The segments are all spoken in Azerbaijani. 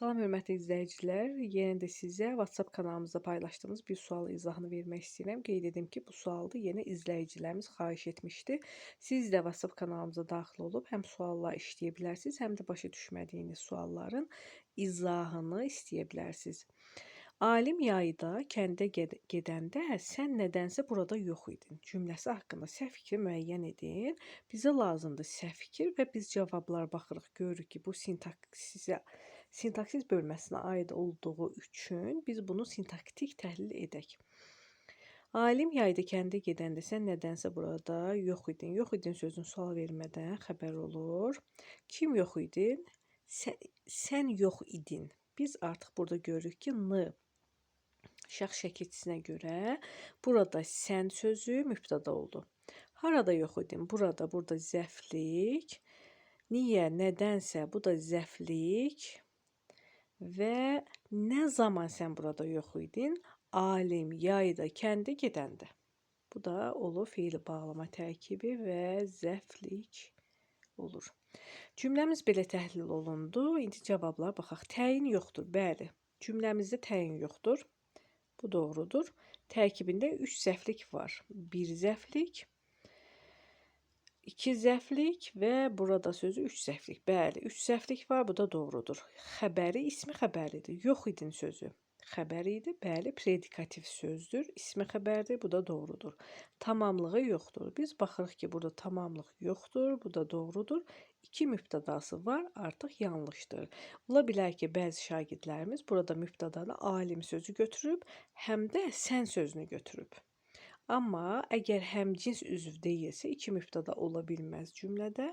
Salam hörmətli izləyicilər, yenə də sizə WhatsApp kanalımızda paylaşdığımız bir sual izahını vermək istəyirəm. Qeyd edim ki, bu sualda yenə izləyicilərimiz xahiş etmişdi. Siz də WhatsApp kanalımıza daxil olub həm sualla işləyə bilərsiniz, həm də başa düşmədiyiniz sualların izahını istəyə bilərsiniz. Alim yayda kəndə gedəndə sən nədənsə burada yox idin cümləsi haqqında səhv fikri müəyyən edin. Bizə lazımdır səhv fikir və biz cavablara baxırıq, görürük ki, bu sintaksis bölməsinə aid olduğu üçün biz bunu sintaktik təhlil edək. Alim yayda kəndə gedəndə sən nədənsə burada yox idin. Yox idin sözünü sual vermədən xəbər olur. Kim yox idin? Sən yox idin. Biz artıq burada görürük ki, N şəxs şəkilçisinə görə burada sən sözü mübtəda oldu. Harada yox idin? Burada zəflik. Niyə? Nədənsə bu da zəflik. Və nə zaman sən burada yox idin? Alim yayda kəndə gedəndə. Bu da olur feili bağlama tərkibi və zəflik olur. Cümləmiz belə təhlil olundu. İndi cavablara baxaq. Təyin yoxdur. Bəli, cümləmizdə təyin yoxdur. Bu doğrudur. Tərkibində 3 zəflik var. 1 zəflik, 2 zəflik və burada sözü 3 zəflik. Bəli, 3 zəflik var, bu da doğrudur. Xəbəri ismi xəbəridir. Yox idin sözü xəbər idi. Bəli, predikativ sözdür. İsmi xəbərdir, bu da doğrudur. Tamamlığı yoxdur. Biz baxırıq ki, burada tamamlıq yoxdur, bu da doğrudur. 2 mübtədası var, artıq yanlışdır. Ola bilər ki, bəzi şagirdlərimiz burada mübtədanı alim sözü götürüb, həm də sən sözünü götürüb. Amma əgər həmcins üzv deyilsə, 2 mübtəda ola bilməz cümlədə.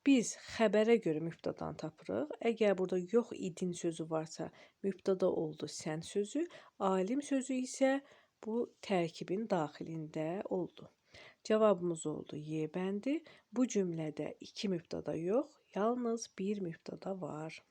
Biz xəbərə görə mübtədanı tapırıq. Əgər burada yox idin sözü varsa, mübtəda oldu sən sözü, alim sözü isə bu tərkibin daxilində oldu. Cavabımız oldu Y bəndi. Bu cümlədə 2 mübtəda yox, yalnız 1 mübtəda var.